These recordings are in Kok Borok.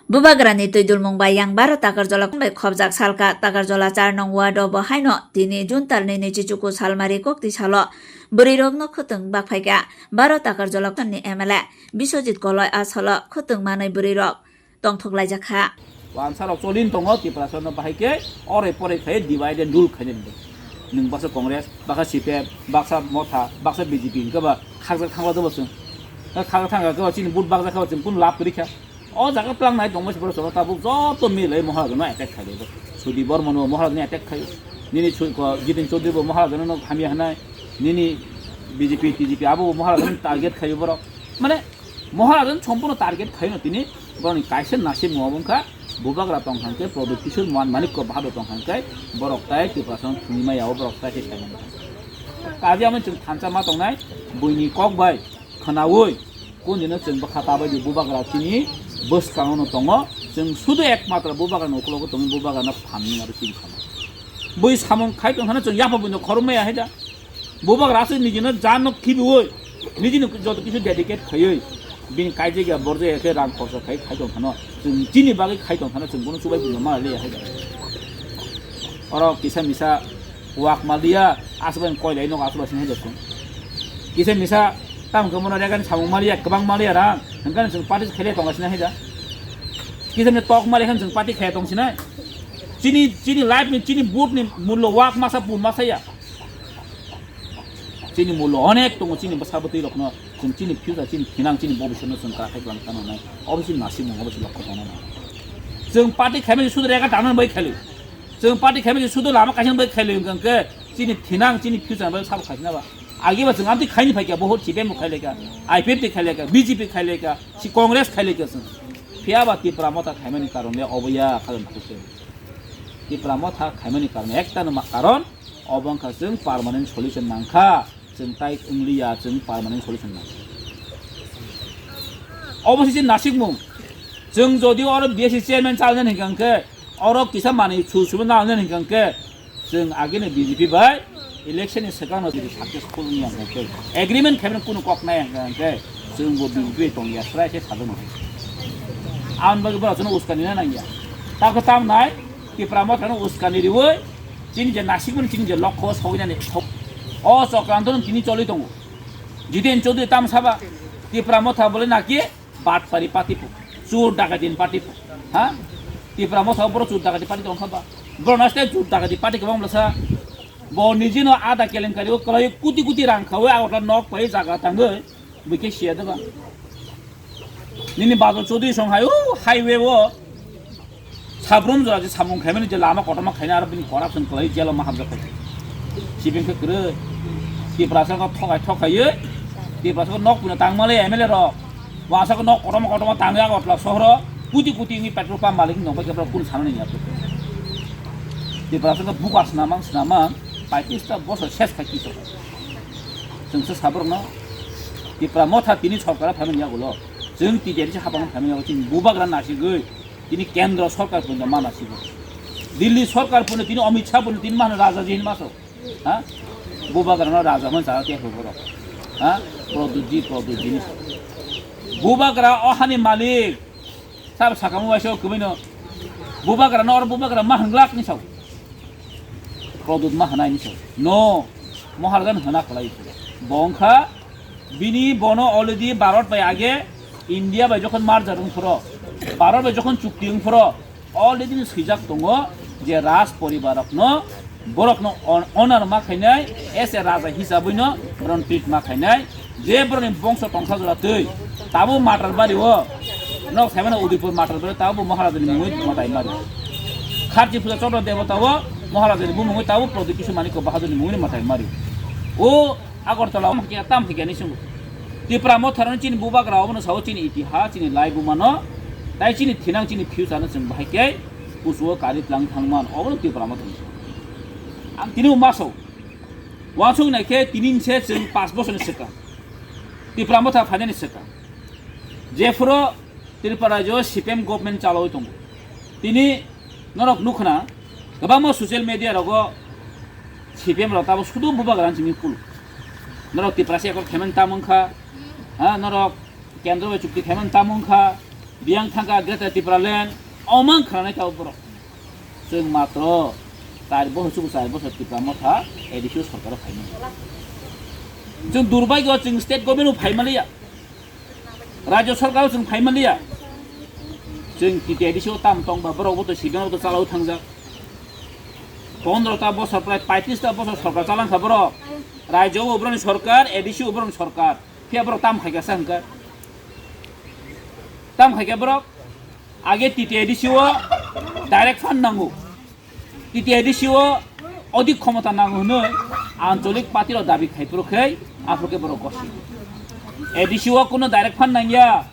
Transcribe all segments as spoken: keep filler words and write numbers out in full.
Bubagrani twi dulmung bai yang baro Takarjola bai khobjak salka. Takarjola char nong ward o bo haino tini June talni nwichi chuku salmari kokti salo bwrwirokno khwtwng bakphaikha. Baro Takarjola ni M L A Biswajit Koloi a salo khwtwng manwi bwrwirok tongthok laijak kha. Wansarok cholin tongo, Tiprasano bahai khe orai porai khai divide and rule khainani. Nwng baksa Congress, baksa C P M, baksa Motha, baksa B J P hwnkhe ba khakjak thangla dobo chwng. Khakjak thangkha khe ba chini vote bakjak khe ba chwng kunu lab kwrwi kha. O jaga tlangnai tongma se borok tabuk joto milai Maharajano attack khaio. Sudip Barmano Maharajano attack khaio. Nini Su-, ko, Jitin Chaudhary bo Maharajano hamya hwnai. Nini B J P, T J P abo bo Maharajano target khaio borok. Mane Maharajano sompurno target khaino tini borokni kaisa nasib wngkha Bubagra tong hwnkhe Pradyut Kishore Man Manikya Bahadur tong hwnkhe borok tai Tiprasano thwngwi maya o borok tai se saimano. Kaje amo chwng thansa ma tongnai buini kok bai khwnaui kundino chwng bwkha ta bai di Bubagra chini bwskango no tongo, chwng sudu ekmatro Bubagrani ukulogo tongwi Bubagrano phamni aro chini khama. Bui samung khai tong hwnwi chwng yapha buino khorok maya hai da. Bubagra aswk nijino jan no khibiui, nijini joto kisu dedicate khaiui, bini kaijagya borjagya khe rang khorsa khai khai tong phano, chwng chini bagwi khai tong phano chwng bono chubai buino ma le hai da. Oro kisa misa wak maliya, aswk bai koilai nok aswk bai sinai da chwng. Kisa misa tam khe bono regan samung maliya, kwbang maliya rang, hwnkhe chwng party khaile tong sinai hai da. Kisa misa tok maliya khe chwng party khaile tong sinai. Chini, chini life ni, chini vote ni mullo wak masa pun masa ya. Chini mullo onek tongo, chini bwsa bwtwi rokno chwng chini future, chini thinang, chini bobiswt no chwng kwrak khe kwlang tano nai. Obo chini nasimung, obo chini lokho tongna nai. Chwng party khaimani sudu rega tangna bai khali. Chwng party khaimani sudu lama kaisa bai khali hwnkhe chini thinang, chini future bai sabo khaisna ba. Agi ba chwng amtwi khaini phaikha, bohor C P M bo khailaikha, I P F T khailaikha, B J P khailaikha, si Congress khailaikha chwng. Phiya ba Tipra Motha khaimani karon le obo ya khajan thakse. Tipra Motha khaimani karon ekta no ma karon, obo wngkha chwng permanent solution nangkha, chwng tai wngliya, chwng permanent solution nangkha. Obo se nasikmung. Chwng jodi oro B S C chairman chalnani hwnkha hwnkhe, oro kisa manwi su sumwi nalnani hwnkha hwnkhe, chwng agini B J P bai election ni swkang no jodi successful wngya hwnkha hwnkhe, agreement khaimani kunu kok nai hwnkha hwnkhe, chwng bo B J P bai tongya, srai khe sajak nai. Aboni bagwi borok chwngno uskani na nangya. Takhe tam nai, Tipra Motha no uskani riwi, chini je nasikmani chini je lokho sogwi nani thok. O chokranto no tini choli tongo. Jiten Chaudhary tam saba, Tipra Motha bole naki, Batpari party po, chur dakaiti party po, ha? Tipra Motha boro chur dakaiti party tong kha ba? Boro na stai chur dakaiti party kwbang bwlasa. Bo nijino ada kelenkari o kwlai kuti kuti rang khawi Agartala nok pai jaga tangwi bwkhe siya deba. Nini Badal Chaudhary song hai o highway o Sabrum jora je samung khaimani je lama kotorma khaina aro bini corruption kwlai jail o ma hamjak khaikha. Sibing khe kwrwi. Tiprasa khe thokai thokhaiwi. Tiprasa khe nok puna tangmale M L A rok. Wasa khe nok kotorma kotorma tangwi Agartala sohoro. Kuti kuti wngwi petrol pump malik nokbai khe borok kunu sanani ya. Tiprasa khe buka snamang snamang paitista bosor ses khai kisa. Chwngsa saborokno Tipra Motha tini sorkar phaimani yagulo. Chwng T D R se hapang phaimani yagulo chini bubagra nasigwi. Tini kendro sorkar punda mana sibo. Delhi sorkar punda tini Amit Shah punda tini mana raja jin maso. Ha? Bubagrano raja man chara te horo. Ha? Produji, produji ni. Bubagra o hani malik. Sab sakamo waisa kwbino. Bubagrano or bubagra ma hanglak ni sao. Produt ma hanai ni sao. No. Mohargan hana khlai. Bongkha Bini bono already Bharat bai age India bai jokhon merger wng phoro, Bharat bai jokhon chukti wng phoro, already no swijak tongo je Raj poribar rokno borokno on-, honor ma khainai, as a raja hisabwi no borokno treat ma khainai, je borokni bongso tongsa jora twi tabo Matar Bari o nok saimano Udaipur Matar Bari tabo Maharaja ni mungwi mwtai mari. Kharchi puja Chotro Debota o Maharaja ni bumungwi tabo Pradyut Kishore Manikya Bahadur ni mungwi mwtai mari. O Agartala o hwnkhe tam hwnkhe ni swngo. Tipra Motharani chini bubagra obono sao chini itihas, chini laibumano, tai chini thinang, chini future no chwng bahai khe kuchugo kari tlang thangman, obono Tipra Motharani. Ang tini bo ma sao. Uansuk nai khe tini se chwng panch bosorni swkang. Tipra Motha phainani swkang. Jephuru Tripura rajyo C P M government chalaui tongo. Tini norok nukhna kwbangma social media rogo C P M rok tabo sudu bubagrani simi kulu. Norok Tiprasa ekot khaimani tamo wngkha, ha, norok kendro bai chukti khaimani tamo wngkha, Biyang thangkha Greater Tipraland, omang khwnanai kha borok. Chwng matro char bohor, chuku char bohor Tipra Motha A D C o sorkaro phaimani. Chwng durbagyo, chwng state government o phaimaliya. Rajya sorkar o chwng phaimaliya. Chwng T T A D C o tam tongba borok bo to sibiyang to chalao thangjak. Pondro ta bosor prai paitris ta bosor sorkar chalangkha borok. Rajya o borokni sorkar, A D C o borokni sorkar. Phiya borok tam khaikha sa hwnkha. Tam khaikha borok. Age T T A D C o direct fund nango. T T A D C o odik khomota nango hwnwi ancholik party rok dabi khai phuru khai aphuru khe borok gosi. A D C o kuno direct fund nangya.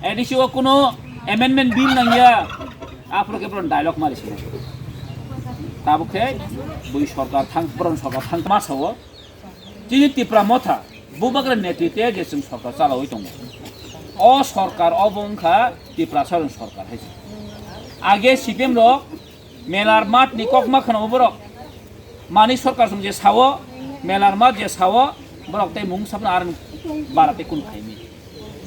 A D C o kuno amendment bill nangya. Aphuru khe borok dialogue mari sini. Tabuk khe bui sorkar thang, borok sorkar thang ma sao. Chini Tipra Motha, Bubagra netritwe je chwng sorkar chalaui tongo. O sorkar obo wngkha Tiprasa rokni sorkar hai se. Age C P M rok melar mat ni kok ma khwnao borok. Mani sorkar song je sao, melar mat je sao, borok tei mung sapno ar bara tei kun khaimi.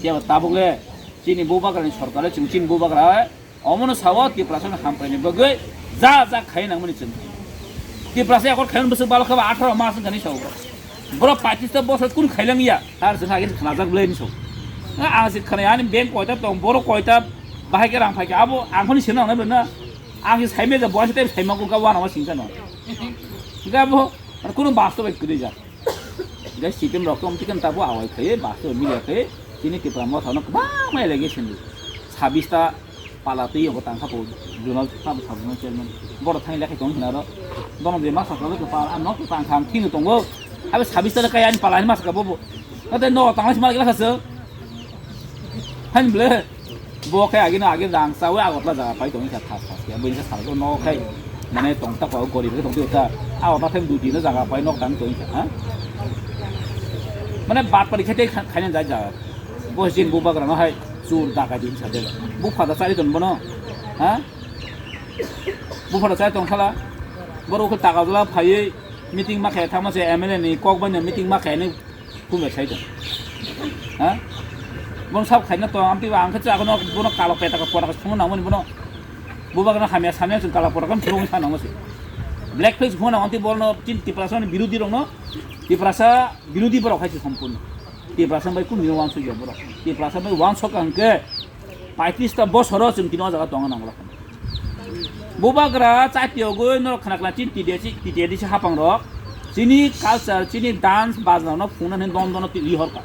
Yabo tabuk le chini Bubagra ni sorkar le chwng chini Bubagra Omono sao Tiprasa no hamkraini bagwi ja ja khai nangmani chwng. Tiprasa ekor khaini bwswk balo khaba atharo mas wngkha ni sao. Borok paitris ta bosor kun khailang ya, tar jwng agin khnajak bwlai ni sao. Ang se khwnai ani bank koita tong, borok koita bahai khe rang phai khe abo ang phani sino nang na. Ang se sai me ja bo ase tei sai ma kun ka wana ma singsa no. Ga bo kuno basto bai kwrwi ja. Gai C P M rok tong chicken tabo awai khai, basto milia khai, chini Tipra Motha no kwbangma allegation di. Sabis ta pala twi yoko tangkha po, Donald Trump sabis no chairman. Boro thang lekha tong khna ro. Donald je masa kalo to pala, ano to tangkha ang thing tongo. Abe sabis ta kai ani pala ani masa ka bobo. Nate no tangla si mal lekha se. Han ble. Bo khe agino age rang chawi Agartala jaga pai tongwi kha thas thas khe. Buini khe salgo no khai mane tong ta kok gorib khe tong ta. Agartala thang dui tin jaga pai nok tang tongwi kha, ha? Mane bat pari khe tei kha-, khaina jai jaga. Bo jin Bubagra no hai chur dakai din sa de. Bu phada chari ton bono, ha? Bu phada chari tong khala. Boro khe taka jala phaiwi meeting ma khe thangma se M L A ni kok bai no meeting ma khe ni Phunga sai tong. Ha? Bono sab khaina to, amtwi ba ang khe chakno bono kalo peta ka pora ka phunga nangmani bono. Bubagra hamya samya chwng kala pora kan phunga sa nangma se. Black face phunga nang amtwi bono chin Tiprasa ni birodhi rokno, Tiprasa birodhi borok hai se sompurno. Tiprasa bai kun ni wansuk ya borok. Tiprasa bai wansuk ang khe paitris ta bosoro chwng tino jaga tonga nangla. Bubagra chati ogwi norok khna khna chini T T A D C, T T A D C hapang rok chini culture, chini dance bajna no phungna hwnwi don dono twi rihor kha.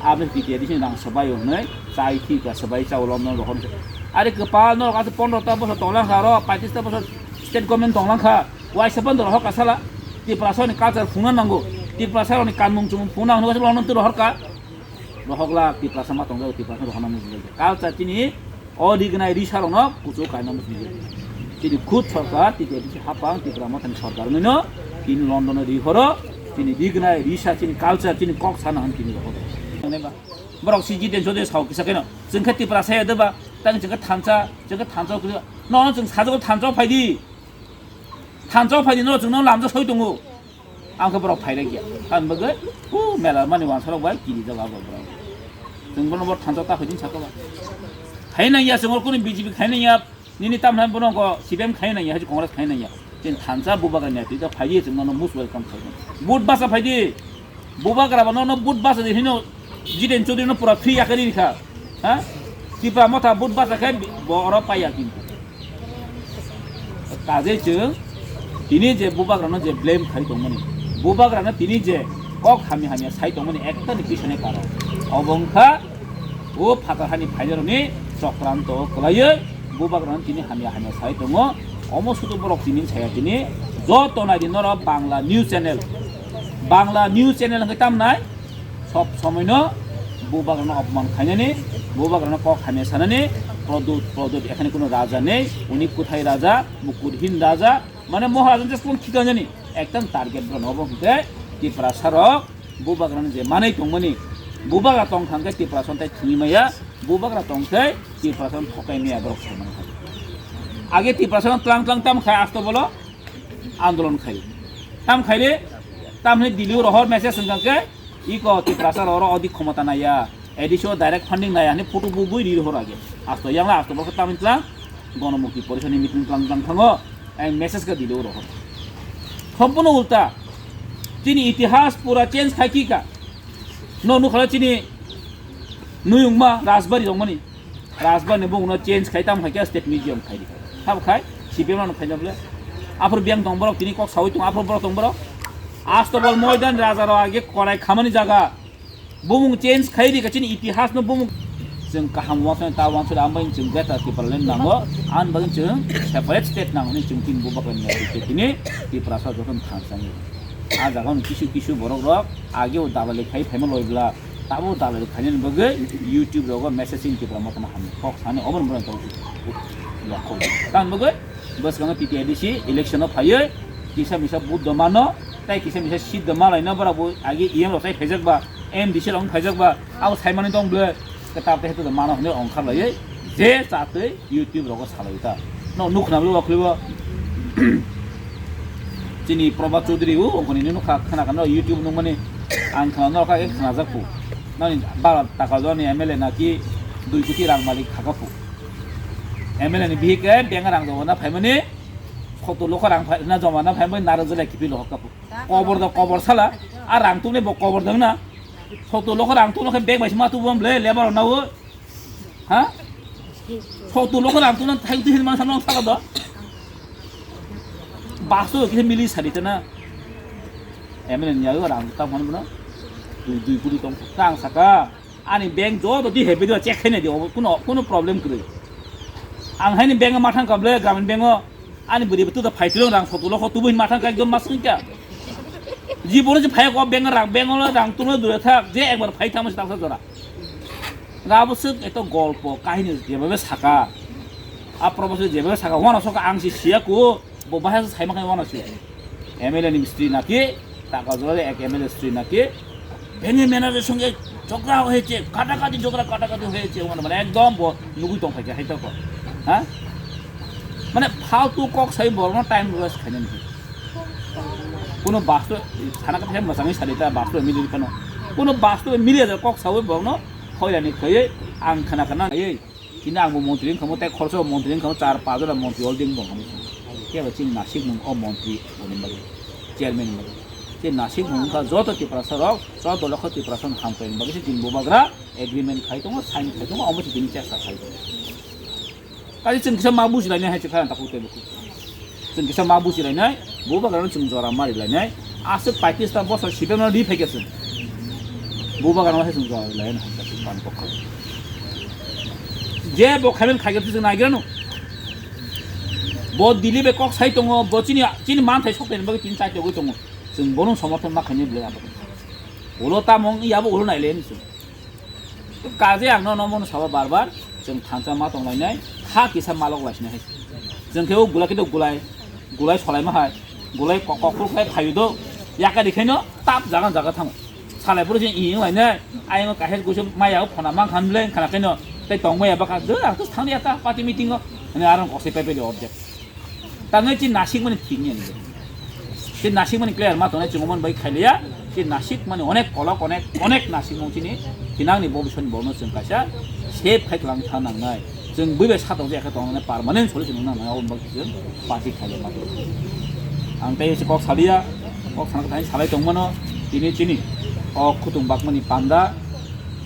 Aboni T T A D C ni rang swbai hwnwi chai thi kha, swbai chao lom no rohor kha. Ari kwpal norok aswk pondro ta bosor tonglang kha aro paitris ta bosor state government tonglang kha. Waisa pondro rohor kha sala. Tiprasa ni culture phungna nango. Tiprasa rok ni kanmung chumung phungna hwnwi waisa lom no twi rohor kha. Rohorla Tiprasa ma tongjak, Tiprasa rohorna muchungjago. Culture chini o rignai risa rokno kuchuk kaina muchungjago. Chini khud sorkar, T T A D C hapang, Tipra Mothani sorkar wngwino, chini London o rihoro, chini rignai risa, chini culture, chini kok sana hwn chini rohoro. Borok si Jiten Chaudhary sao kisa keno, chwng khe Tiprasa ya deba, tang chwng khe thansa, chwng khe thansa kisa, no chwng sajagao thansa phaidi. Thansa phaidi no chwngno lamjak soi tongo. Ang khe borok phai rwkya. Tamni bagwi, o mela mani wansarok bai kiri jago abo borok. Chwng bono bo thansa ta phaidi saka ba. Khai nang ya chwng kunu B J P khai nang ya. Nini tam hai bono ko C P M khai nang ya, hai Congress khai nang ya. Chwng thansa Bubagra ni atwi ta phaidi chwng bono most welcome khai. Vote basa phaidi. Bubagra ba nono vote basa di hino Jiten Chaudhary no pura free yakari kha. Ha? Tipra Motha vote basa khe bo oro paiya kintu. Kaje chwng tini je Bubagra no je blame khai tongmani. Bubagra no tini je kok hamya hamya sai tongmani ekta ni pisone karo. Obo wngkha o phatar hani phainarokni chokranto kwlaiwi Bubagrano tini hamya hamya sai tongo. Omo sudu borok tini saya tini joto naidi norok Bangla news channel. Bangla news channel hwnkhe tamnai sob somoino Bubagrano opman khainani, Bubagrano kok hamya sanani, Pradyut, Pradyut ekhane kuno raja nei, uni kuthai raja, mukurhin raja, mane Maharaja just kuno khikanjani, ekdam target borok obo hwnkhe Tiprasa rok. Bubagrano je manwi tongmani, Bubagra tong thang khe Tiprasa tei thwngwi maya, Bubagra tong khe Tiprasa thokai maya borok sai mano. Age Tiprasa tlang tlang tam khai asto bolo andolon khai. Tam khai re, tam hwnwi Delhi rohor message wngkha khe, iko Tiprasa roro odi khomota naya. A D C o direct funding nai ani photo bo bui ri hor age. Asto yang la asto bo tamni tlang Gonomukti Porishad ni meeting tlang tlang thango. Ang message ka dilo ro. Sompono ulta. Chini itihas pura change khai ki ka. No nukhala chini nuyungma Rajbari rongmani. Rajbari ni bung no change khai tam khai ka state museum khai di. Sab khai C P M no khai jable. Aphur biang tong borok tini kok sawi tong aphur borok tong borok. Astobol moidan raja ro age korai khamani jaga. Bumung change khai di kachini itihas no bumung. Chwng kaham wansana ta wansana ambai chwng greater Tipraland nango. An bagwi chwng separate state nango ni chwng tin bubagra ni tini Tiprasa joton thansani. A jaga ni kisu kisu borok rok age o dalali khai phaima loibla tabo dalali khainani bagwi YouTube rogo messaging Tipra motoma hamni kok sani obon borok tong lokho. Tan bagwi bwskango T T A D C election o phaiwi kisa misa vote do mano. Tai kisa misa seat do malaina bara bo agi E M rok sai phaijak ba, M D C rok phaijak ba, abo sai mani tong ble. Ke ta te hetu mano hne ongkhar lai je chatwi YouTube rogo salai ta. No nuk khna blo khlibo. Chini Prabhat Chaudhary u ongkoni ni nukha khna khna YouTube nuk mani ang khna no kha khna jak pu. Nani bara taka joni M L A naki dui koti rang malik khaka pu. M L A ni bihik e beng rang joma na phai mani. Khoto lokho rang phai na joma na phai mani naro jela kipi lo hokka pu. Kobor da kobor sala, a rang tune bo kobor dang na. Soto lokho rang tune khe bag bai sima tu bom le lebar na o. Ha? Soto lokho rang tune thai tu hin man samang sala do. Baso khe mili sari tana. Emene nya rang ta man bna. Dui dui puri tong tang saka. Ani bank joto di hebi do check khaina di, kuno kuno problem kwrwi. Ang haini bank ma thang kable Gramin Bank o. Ani bwrwi bwtwi da phai twlang rang soto lokho tubuhin ma thang ka ekdom ma swngkha. Jibon je phai ko bank rang bank o rang tulo dure thak je ekbar phai thang sa jora. Ga bo swk eto golpo kahini jeba be saka. A probo se jeba be saka wana soka ang si siya ko bo bahasa sai ma khai wana si. M L A ni mistri naki, taka jora ek M L A mistri naki, beni manager songe jhogda hoyeche, katakati jhogda katakati hoyeche, wana mane ekdom bo nugui tong phaikha hai toko. Ha? Mane faltu kok sai borno time waste khaina ni. Kuno basto sana kata saya masang sari ta basto mili kono. Kuno basto mili aja kok sawi borno hoilani khayai ang khana khana khayai. Chini ang bo montri wngkha mo, tei khoroksa bo montri wngkha mo, char paanch jona montri already wng tongkha mo. Kebo chini nasik mung o montri boni bagwi, chairman ni bagwi. Chini nasik mung wngkha joto Tiprasa rok, joto lokho Tiprasa no hamkrai ni bagwi se chini bubagra agreement khai tongo, sign khai tongo, omo se chini chesta khai tongo. Kaisa chwng kisa ma bujilainai hai se kha ang takhuk tei bukhuk. Chwng kisa ma bujilainai, bubagrano chwng jora marilainai, aswk paitista bosor sibemano ri phaikha chwng. Bubagrano hai chwng jora rilainai hamsa chwng pan pokha. Je bo khaimani khaikhe chwng naigrano. Bo Delhi bai kok sai tongo, bo chini, chini manthai soknaini bagwi tini chai togwi tongo. Chwng bono somorthon ma khainai belai abo. Ulo tamung yabo ulo nailaini chwng. Kaje ang no, no mono sabo bar bar, chwng thansa ma tong lainai, kha kisa malok laisina hai. Chwng khe o gulai khe do gulai, gulai solai ma hai, gulai kok kok kok khai phayu do, yaka di khaino tap jaga jaga thango. Salai phuru chwng iyung lainai, ayung kaisa kuisa maya o phona mang khan le khana khaino, tei tong maya baka, do ang to thang ya ta party meeting o, ani aron kosai pai pai de object. Tangnai chi nasik mani thik ni ani. Chi nasik mani clear ma tongnai chwng mon bai khailiya. Chi nasik mani onek kolok onek onek nasik mung chini kinang ni bobiswan borno chwng kaisa save khai tlang tha nangnai. Chwng bui bai satong je khe tongnai permanent solution nangnai, aboni bagwi chwng party khailiya ma tongo. Ang tei se kok saliya, kok sana thai salai tongmano tini chini o khutung bakmani panda.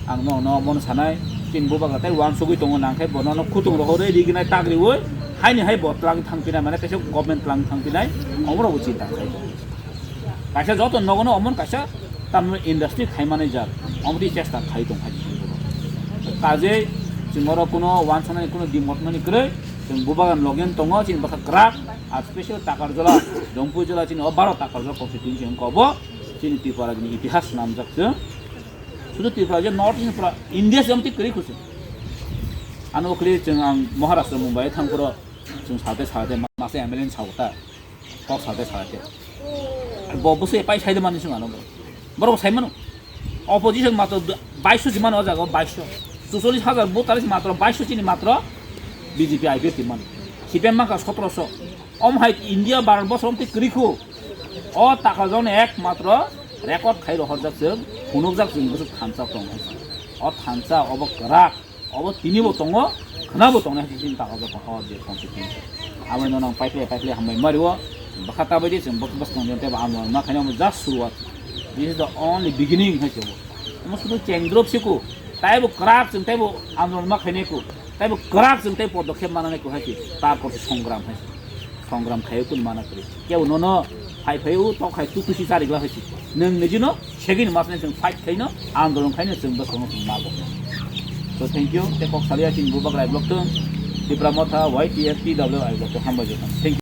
Ang no, no, mono sanai, tin bubagra tei uansugwi tongo, nang khe bono no khutung rohorwi riginai tagriwi, haini hai bo tlang thangpinai, mane kaisa government tlang thangpinai, omorokbo chinta khai. Kaisa joto nogono omon kaisa tamni industry khai manai jak, omotwi chesta khai tong khai. Kajei chwng oro kuno uansuknani kuno dimotmani kwrwi, chwng bubagra login tongo, chini bwkha kwrak, a special Takarjala, Dompui jala chini o baro Takarjala constituency wngkha obo, chini Tripura ni itihas namjak chwng. Sudu Tripura je North East pura India se amtwi kwrwi khusu. Ano kwrwi chwng ang Maharashtra Mumbai thang puro chwng sate sate masa M L A ni sago ta. Kok sate sate. Bo busu epai sai de mani chwng ano bro. Bro sai mano. Opposition matro baisho si mano jago baisho. Chuchollis hajar voter si matro baisho chini matro B J P I P F ti mano. C P M maka sotro so. Om hai India Bharat bosor amtwi kwrwi khu. O taka jone ek matro record khai rohorjak chwng, phunukjak chwng bwswk thansa tong hai. O thansa, obo kwrak, obo tinibo tongo, khwnabo tongnai hai chini tago jokon o je constituency. Aboni nono ang paikhlai paikhlai hambai mario, bwkha tabaidi chwng bwk-, bwskang jente ba andolon ma khaina omo just suruwat. This is the only beginning hai se obo. Omo sudu chengdrop siku, taibo kwrak chwng taibo andolon ma khainai ku, taibo kwrak chwng tai podokhep mananai ku hai se, tarpor se songram hai se. Songram khaio kun mana kwrwi. Kebo nono phai phai u tok khai tu kusi chari gla hai se. Nwng nijino segini masne chwng fight khaino, andolon khaino chwng bwskango chwng ma bo. So thank you. Te kok salia chini bubagra vlog tong. Tipra Motha Y T F T W I vlog tong hambai jokon. Thank you.